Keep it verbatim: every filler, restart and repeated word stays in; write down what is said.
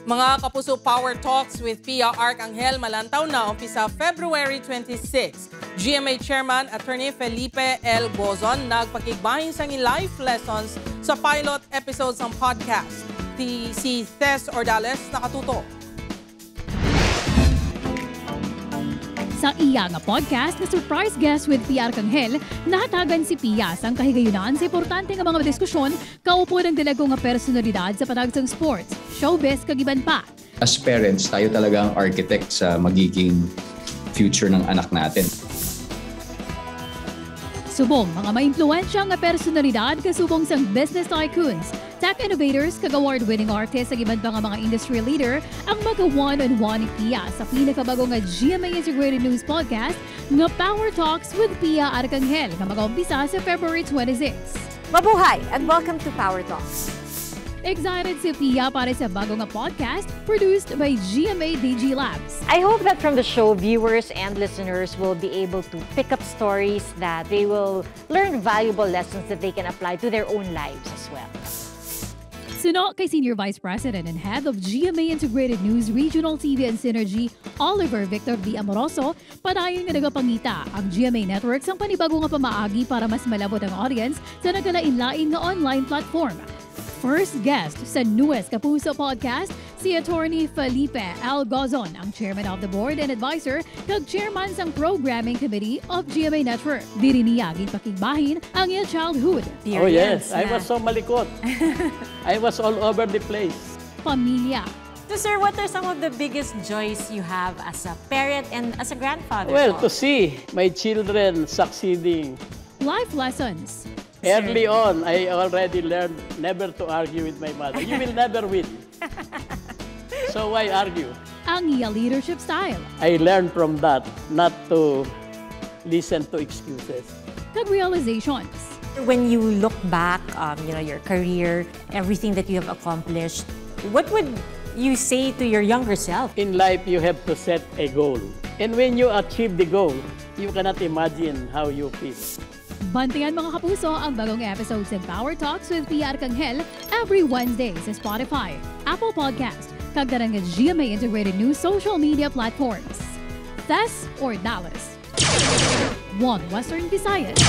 Mga kapuso, Power Talks with Pia Arcangel malantaw na umpisa February twenty-six. G M A Chairman Attorney Felipe L. Gozon nagpakigbahin sang life lessons sa pilot episode sang podcast. Ti si Tess Ordales nakatuto. Sa iya nga podcast nga Surprise Guest with Pia Arcangel, nahatagan si Pia sang kahigayunan sa importante nga mga diskusyon kaupod ang dalago nga personalidad sa patag sang sports, showbiz kag iban pa. As parents, tayo talaga ang architect sa magiging future ng anak natin. Subong mga maimpluwensya nga personalidad kasubong sang business tycoons, tech innovators kag award-winning artists kag iban pa nga mga industry leader ang maga-one-on-one ni Pia sa pinakabag-o nga G M A Integrated News Podcast nga Power Talks with Pia Arcangel nga mag-umpisa sa February twenty-six. Mabuhay and welcome to Power Talks. Excited si Pia para sa bago nga podcast produced by G M A D G Labs. I hope that from the show, viewers and listeners will be able to pick up stories that they will learn valuable lessons that they can apply to their own lives as well. Suno kay Senior Vice President and Head of G M A Integrated News Regional T V and Synergy, Oliver Victor V. Amoroso, padayon nga nagapangita ang G M A Network sang panibago nga pamaagi para mas malabot ang audience sa nagkalain-lain nga online platform. First guest sa Nues Kapuso Podcast, si Attorney Felipe L. Gozon, ang Chairman of the Board and Advisor kag Chairman sang Programming Committee of G M A Network. Diri niya ginpakigbahin ang iya childhood, Oh yes, I was so malikot. I was all over the place. Pamilya, So sir, what are some of the biggest joys you have as a parent and as a grandfather? Well, to see my children succeeding. Life lessons. Early on, I already learned never to argue with my mother. You will never win. So why argue? Ang iya leadership style. I learned from that not to listen to excuses. Kag realizations. When you look back, um, you know, your career, everything that you have accomplished, what would you say to your younger self? In life, you have to set a goal. And when you achieve the goal, you cannot imagine how you feel. Bantayan, mga kapuso, ang bagong episode sa Power Talks with Pia Arcangel every Wednesday sa Spotify, Apple Podcast, kag tanan nga G M A Integrated News social media platforms. Tess Ordales, One Western Visayas.